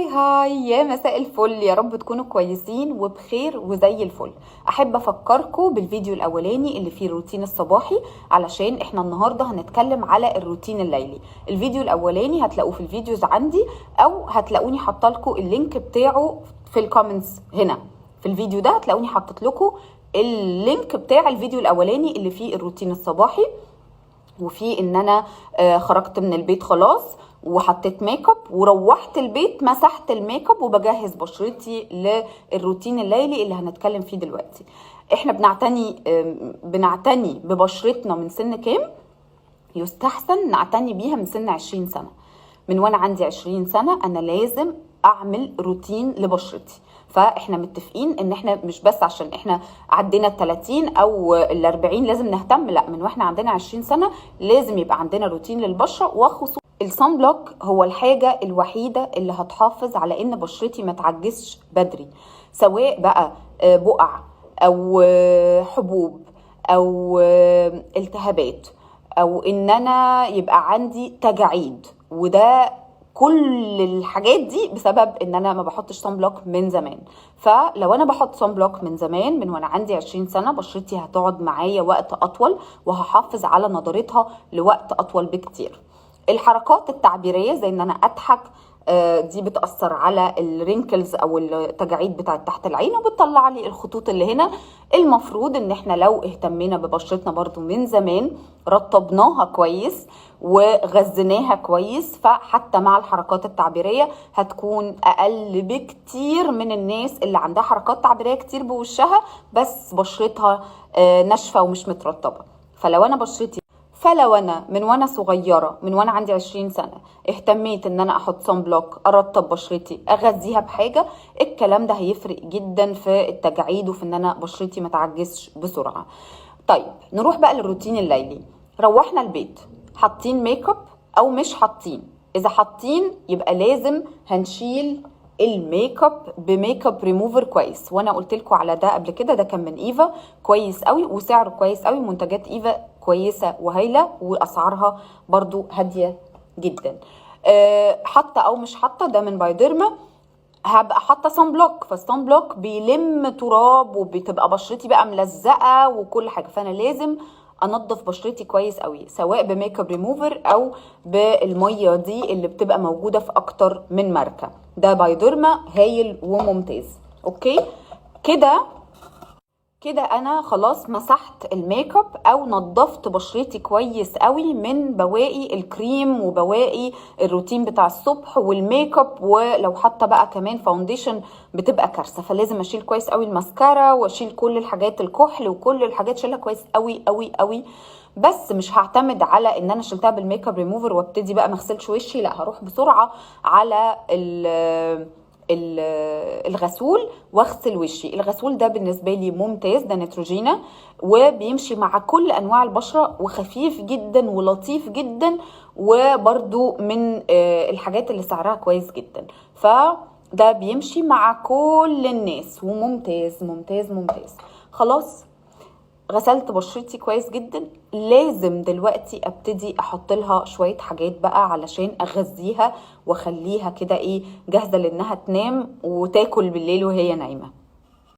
hi hi، يا مساء الفل. يا رب تكونوا كويسين وبخير وزي الفل. احب افكركم بالفيديو الاولاني اللي فيه الروتين الصباحي، علشان احنا النهارده هنتكلم على الروتين الليلي. الفيديو الاولاني هتلاقوه في ال videos عندي، او هتلاقوني حاطه لكم ال link بتاعه في ال comments هنا في الفيديو ده. هتلاقوني حاطط لكم ال link بتاع الفيديو الاولاني اللي فيه الروتين الصباحي، وفي ان انا خرجت من البيت خلاص وحطيت ميك اب، وروحت البيت مسحت الميك اب وبجهز بشرتي للروتين الليلي اللي هنتكلم فيه دلوقتي. احنا بنعتني ببشرتنا من سن كام؟ يستحسن نعتني بيها من سن 20 سنة. من وانا عندي 20 سنة انا لازم اعمل روتين لبشرتي. فاحنا متفقين ان احنا مش بس عشان احنا عدينا ال 30 او ال 40 لازم نهتم، لا، من واحنا عندنا 20 سنة لازم يبقى عندنا روتين للبشرة. وخصوصا ال sunblock هو الحاجة الوحيدة اللي هتحافظ على ان بشرتي ما تعجزش بدري، سواء بقى بقع او حبوب او التهابات او ان انا يبقى عندي تجاعيد. وده كل الحاجات دي بسبب ان انا ما بحطش sunblock من زمان. فلو انا بحط sunblock من زمان، من وانا عندي 20 سنه، بشرتي هتقعد معايا وقت اطول وهحافظ على نضارتها لوقت اطول بكتير. الحركات التعبيريه زي ان انا اضحك، دي بتأثر على ال wrinkles او التجاعيد بتاعت تحت العين وبتطلع لي الخطوط اللي هنا. المفروض ان احنا لو اهتمينا ببشرتنا برضو من زمان، رطبناها كويس وغذيناها كويس، فحتى مع الحركات التعبيرية هتكون اقل بكتير من الناس اللي عندها حركات تعبيرية كتير بوشها بس بشرتها ناشفة ومش مترطبة. فلو انا من وانا صغيره، من وانا عندي 20 سنه، اهتميت ان انا احط sunblock، ارطب بشرتي، اغذيها بحاجه، الكلام ده هيفرق جدا في التجاعيد وفي ان انا بشرتي ما تعجزش بسرعه. طيب، نروح بقى للروتين الليلي. روحنا البيت حاطين ميك اب او مش حاطين. اذا حاطين يبقى لازم هنشيل الميك اب بميك اب ريموفر كويس، وانا قلت لكم على ده قبل كده. ده كان من ايفا، كويس قوي وسعره كويس قوي. منتجات ايفا كويسة وهايله واسعارها برضو هادية جدا. حاطه او مش حاطه، ده من بايديرما. هبقى حاطه sunblock، فال sunblock بيلم تراب وبتبقى بشرتي بقى ملزقه وكل حاجه، فانا لازم انضف بشرتي كويس قوي، سواء بميك اب ريموفر او بالمية دي اللي بتبقى موجودة في اكتر من ماركه. ده بايديرما، هايل وممتاز. okay، كده كده انا خلاص مسحت الميك اب او نظفت بشرتي كويس قوي من بواقي الكريم وبواقي الروتين بتاع الصبح والميك اب، ولو حاطه بقى كمان foundation بتبقى كارثه. فلازم اشيل كويس قوي الماسكارا واشيل كل الحاجات، الكحل وكل الحاجات، شيلها كويس قوي قوي قوي. بس مش هعتمد على ان انا شلتها بالميك اب ريموفر وابتدي بقى ما اغسلش وشي، لا، هروح بسرعة على الغسول واغسل وشي. الغسول ده بالنسبة لي ممتاز، ده نيتروجينا وبيمشي مع كل انواع البشرة وخفيف جدا ولطيف جدا، وبرده من الحاجات اللي سعرها كويس جدا. فده بيمشي مع كل الناس وممتاز ممتاز ممتاز. خلاص غسلت بشرتي كويس جدا، لازم دلوقتي ابتدي احط لها شوية حاجات بقى علشان اغذيها واخليها كده ايه، جاهزة لانها تنام وتاكل بالليل وهي نايمه.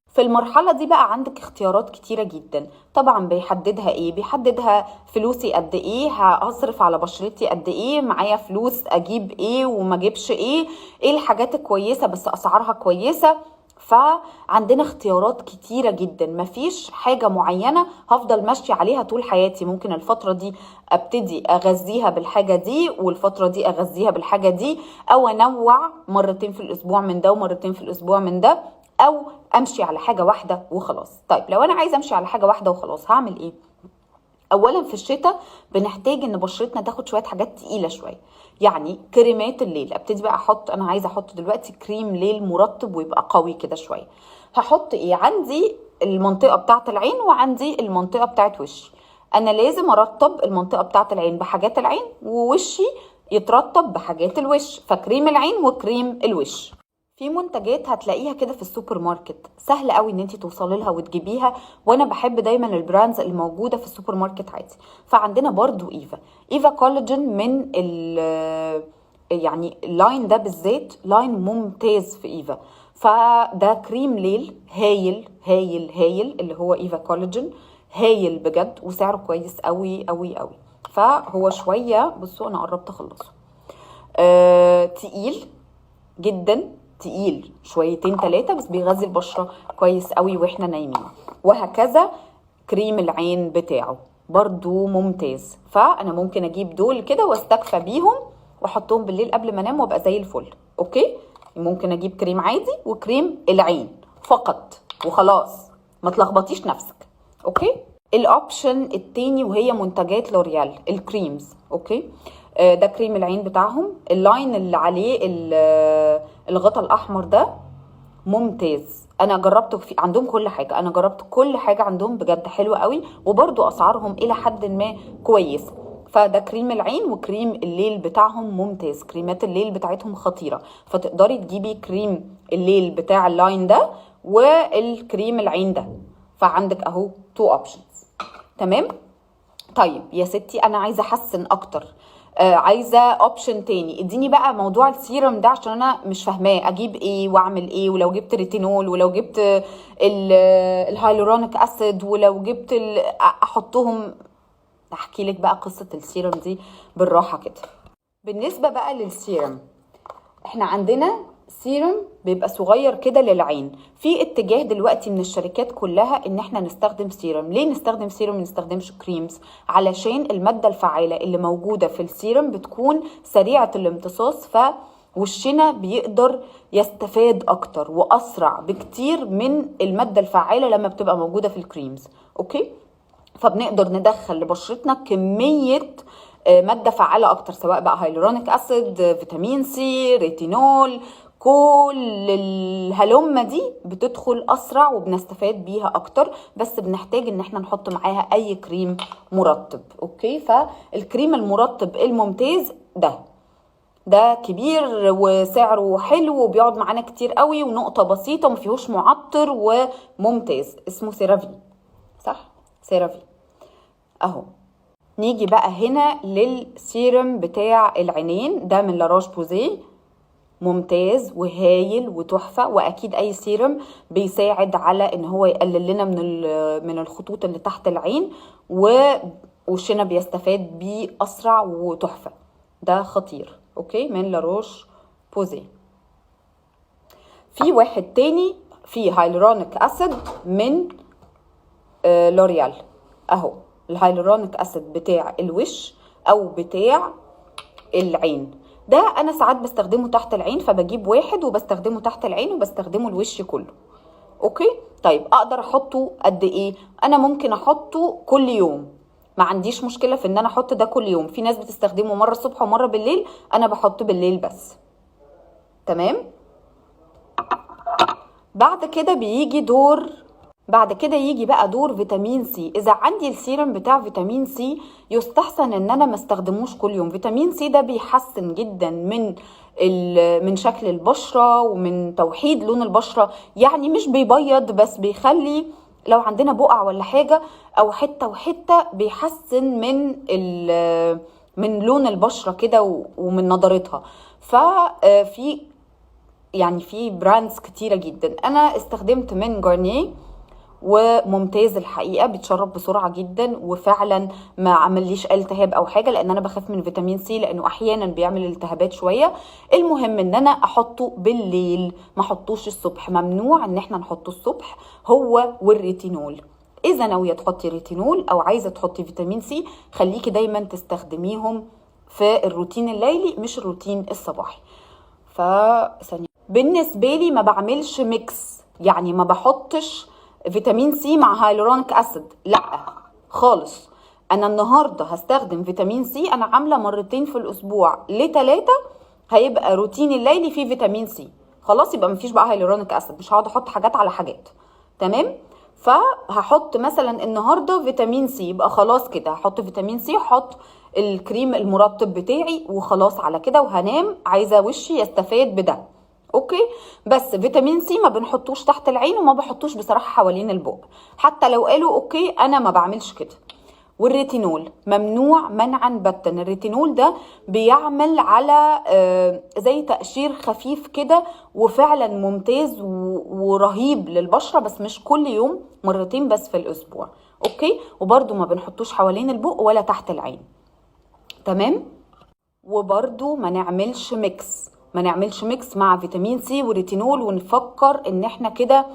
في المرحلة دي بقى عندك اختيارات كتيرة جدا. طبعا بيحددها ايه؟ بيحددها فلوسي قد ايه، هصرف على بشرتي قد ايه، معايا فلوس اجيب ايه وما اجيبش ايه، ايه الحاجات الكويسة بس اسعارها كويسة. فعندنا اختيارات كتيرة جدا، مفيش حاجة معينة هفضل ماشية عليها طول حياتي. ممكن الفترة دي ابتدي اغذيها بالحاجة دي، والفترة دي اغذيها بالحاجة دي، او انوع مرتين في الاسبوع من ده ومرتين في الاسبوع من ده، او امشي على حاجة واحدة وخلاص. طيب، لو انا عايزة امشي على حاجة واحدة وخلاص هعمل ايه؟ اولا في الشتاء بنحتاج ان بشرتنا تاخد شوية حاجات تقيلة شويه، يعني كريمات الليل. ابتدي بقى احط، انا عايزه احط دلوقتي كريم ليل مرطب ويبقى قوي كده شويه. هحط ايه؟ عندي المنطقة بتاعه العين وعندي المنطقة بتاعه وشي. انا لازم ارطب المنطقة بتاعه العين بحاجات العين، ووشي يترطب بحاجات الوش، فكريم العين وكريم الوش. في منتجات هتلاقيها كده في السوبر ماركت، سهل قوي ان انت توصلي لها وتجيبيها، وانا بحب دايما ال brands الموجودة في السوبر ماركت عادي. فعندنا برضو ايفا، ايفا كولاجين من يعني ال line ده بالذات line ممتاز في ايفا. فده كريم ليل هايل هايل هايل، اللي هو ايفا كولاجين، هايل بجد، وسعره كويس قوي قوي قوي. فهو شوية، بصوا انا قربت اخلصه، تقيل جدا، تقيل شويتين ثلاثة، بس بيغذي البشرة كويس قوي واحنا نايمين. وهكذا كريم العين بتاعه برضو ممتاز. فانا ممكن اجيب دول كده واستكفى بيهم واحطهم بالليل قبل ما انام وابقى زي الفل. okay، ممكن اجيب كريم عادي وكريم العين فقط وخلاص، ما تلخبطيش نفسك. okay، ال option التاني وهي منتجات لوريال ال creams. okay، ده كريم العين بتاعهم، ال line اللي عليه الغطا الاحمر ده ممتاز. انا جربته في عندهم كل حاجة، انا جربت كل حاجة عندهم بجد حلوة قوي، وبرده اسعارهم الى حد ما كويسة. فده كريم العين وكريم الليل بتاعهم ممتاز، كريمات الليل بتاعتهم خطيرة. فتقدري تجيبي كريم الليل بتاع ال line ده والكريم العين ده، فعندك اهو two options. تمام. طيب يا ستي انا عايزه احسن اكتر، عايزه option تاني، اديني بقى موضوع السيرم ده عشان انا مش فاهماه، اجيب ايه واعمل ايه، ولو جبت ريتينول، ولو جبت ال hyaluronic acid، ولو جبت احطهم. احكي لك بقى قصة السيرم دي بالراحة كده. بالنسبة بقى للسيرم، احنا عندنا سيرم بيبقى صغير كده للعين. في اتجاه دلوقتي من الشركات كلها ان احنا نستخدم سيرم. ليه نستخدم سيرم ما نستخدمش creams؟ علشان المادة الفعالة اللي موجودة في السيرم بتكون سريعة الامتصاص، فوشنا بيقدر يستفاد اكتر واسرع بكتير من المادة الفعالة لما بتبقى موجودة في ال creams. okay، فبنقدر ندخل لبشرتنا كمية مادة فعالة أكتر، سواء بقى hyaluronic acid، فيتامين سي، ريتينول، كل الهلمة دي بتدخل أسرع وبنستفاد بيها أكتر، بس بنحتاج إن احنا نحط معاها أي كريم مرطب. okay، فالكريم المرطب الممتاز ده كبير وسعره حلو وبيقعد معانا كتير قوي، ونقطة بسيطة وما فيهوش معطر وممتاز، اسمه سيرافي، صح؟ سيرافي اهو. نيجي بقى هنا للسيرم بتاع العينين، ده من لاروش بوزيه، ممتاز وهايل وتحفة. واكيد اي سيرم بيساعد على ان هو يقلل لنا من الخطوط اللي تحت العين، ووشنا بيستفاد بيه اسرع وتحفة. ده خطير. okay، من لاروش بوزيه. في واحد تاني فيه hyaluronic acid من لوريال اهو، ال hyaluronic acid بتاع الوش او بتاع العين. ده انا ساعات بستخدمه تحت العين، فبجيب واحد وبستخدمه تحت العين وبستخدمه الوش كله. okay، طيب اقدر احطه قد ايه؟ انا ممكن احطه كل يوم، ما عنديش مشكلة في ان انا احط ده كل يوم. في ناس بتستخدمه مرة الصبح ومرة بالليل، انا بحطه بالليل بس. تمام. بعد كده بيجي دور، بعد كده يجي بقى دور فيتامين سي. اذا عندي السيرم بتاع فيتامين سي يستحسن ان انا ما استخدموش كل يوم. فيتامين سي ده بيحسن جدا من شكل البشرة ومن توحيد لون البشرة، يعني مش بيبيض بس بيخلي لو عندنا بقع ولا حاجة او حتة وحتة بيحسن من لون البشرة كده ومن نضارتها. ففي يعني في brands كتيرة جدا. انا استخدمت من جارنيه وممتاز الحقيقة، بيتشرب بسرعة جدا وفعلا ما عمليش التهاب او حاجة، لان انا بخاف من فيتامين سي لانه احيانا بيعمل التهابات شوية. المهم ان انا احطه بالليل، ما احطوش الصبح، ممنوع ان احنا نحطه الصبح هو والريتينول. اذا ناوية تحطي ريتينول او عايزة تحطي فيتامين سي خليكي دايما تستخدميهم في الروتين الليلي مش الروتين الصباحي. فثانية بالنسبة لي ما بعملش mix، يعني ما بحطش فيتامين سي مع hyaluronic acid، لا خالص. انا النهارده هستخدم فيتامين سي، انا عامله مرتين في الاسبوع ل3، هيبقى روتين الليلي فيه فيتامين سي، خلاص يبقى مفيش بقى hyaluronic acid، مش هقعد احط حاجات على حاجات. تمام. فهحط مثلا النهارده فيتامين سي، يبقى خلاص كده هحط فيتامين سي، هحط الكريم المرطب بتاعي وخلاص على كده، وهنام. عايزه وشي يستفاد بده. okay. بس فيتامين سي ما بنحطوش تحت العين وما بحطوش بصراحة حوالين البق، حتى لو قالوا okay انا ما بعملش كده. والريتينول ممنوع منعا باتا. الريتينول ده بيعمل على زي تقشير خفيف كده، وفعلا ممتاز ورهيب للبشرة، بس مش كل يوم، مرتين بس في الاسبوع. okay، وبرده ما بنحطوش حوالين البق ولا تحت العين. تمام. وبرده ما نعملش mix مع فيتامين سي وريتينول ونفكر ان احنا كده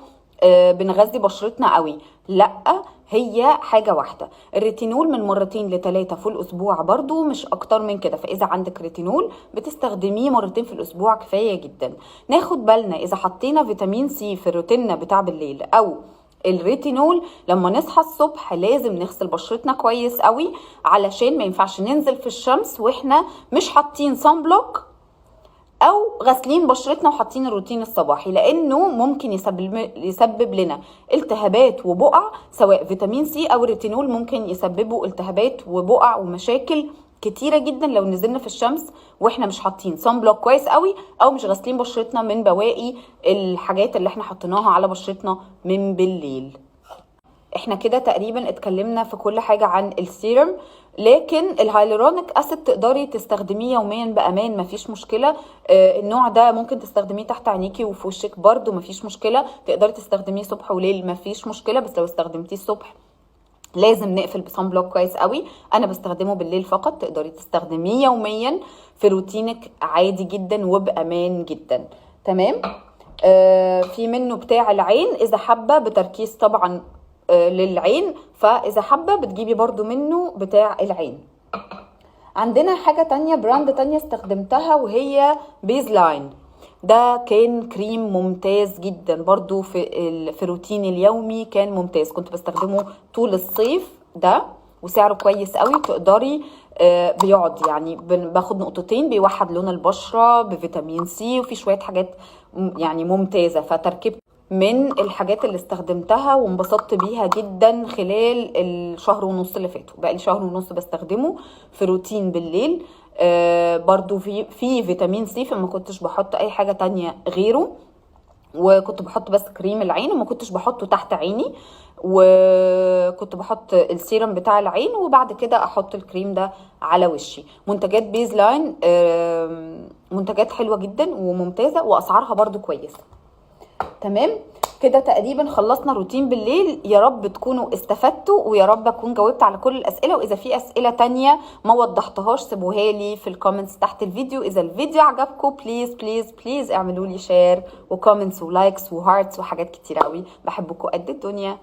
بنغذي بشرتنا قوي. لا، هي حاجة واحدة. الريتينول من مرتين لثلاثة في الأسبوع برضو، مش أكتر من كده. فإذا عندك ريتينول بتستخدميه مرتين في الأسبوع كفاية جدا. ناخد بالنا إذا حطينا فيتامين سي في روتيننا بتاع بالليل أو الريتينول، لما نصحى الصبح لازم نغسل بشرتنا كويس قوي، علشان ما ينفعش ننزل في الشمس واحنا مش حاطين sunblock او غاسلين بشرتنا وحاطين الروتين الصباحي، لانه ممكن يسبب لنا التهابات وبقع. سواء فيتامين سي او الريتينول ممكن يسببوا التهابات وبقع ومشاكل كتيرة جدا لو نزلنا في الشمس واحنا مش حاطين sunblock كويس قوي، او مش غاسلين بشرتنا من بواقي الحاجات اللي احنا حطيناها على بشرتنا من بالليل. احنا كده تقريبا اتكلمنا في كل حاجة عن السيرم، لكن ال hyaluronic acid تقدري تستخدميه يوميا بامان، مفيش مشكلة. النوع ده ممكن تستخدميه تحت عينيكي وفي وشك برده، مفيش مشكلة. تقدري تستخدميه صبح وليل، مفيش مشكلة. بس لو استخدمتيه الصبح لازم نقفل ب sunblock كويس قوي. انا بستخدمه بالليل فقط، تقدري تستخدميه يوميا في روتينك عادي جدا وبامان جدا. تمام. في منه بتاع العين اذا حابة بتركيز طبعا للعين، فاذا حابة بتجيبي برضو منه بتاع العين. عندنا حاجة تانية، brand تانية استخدمتها وهي Baseline. ده كان كريم ممتاز جدا برضو في روتيني اليومي، كان ممتاز، كنت بستخدمه طول الصيف ده، وسعره كويس قوي. تقدري بيقعد يعني باخد نقطتين، بيوحد لون البشرة بفيتامين سي، وفي شوية حاجات يعني ممتازة. فتركيبته من الحاجات اللي استخدمتها وانبسطت بيها جدا خلال الشهر ونص اللي فاتوا. بقالي شهر ونص بستخدمه في روتين بالليل. برضو في فيتامين سي، فما كنتش بحط اي حاجة تانية غيره، وكنت بحط بس كريم العين وما كنتش بحطه تحت عيني، وكنت بحط السيرم بتاع العين وبعد كده احط الكريم ده على وشي. منتجات Baseline منتجات حلوة جدا وممتازة، واسعارها برضو كويسة. تمام كده تقريبا خلصنا روتين بالليل. يا رب تكونوا استفدتوا، ويا رب اكون جاوبت على كل الاسئلة، واذا في اسئلة تانية ما وضحتهاش سيبوها لي في ال comments تحت الفيديو. اذا الفيديو عجبكم please please please اعملوا لي share و comments و likes و hearts وحاجات كتير قوي. بحبكم قد الدنيا.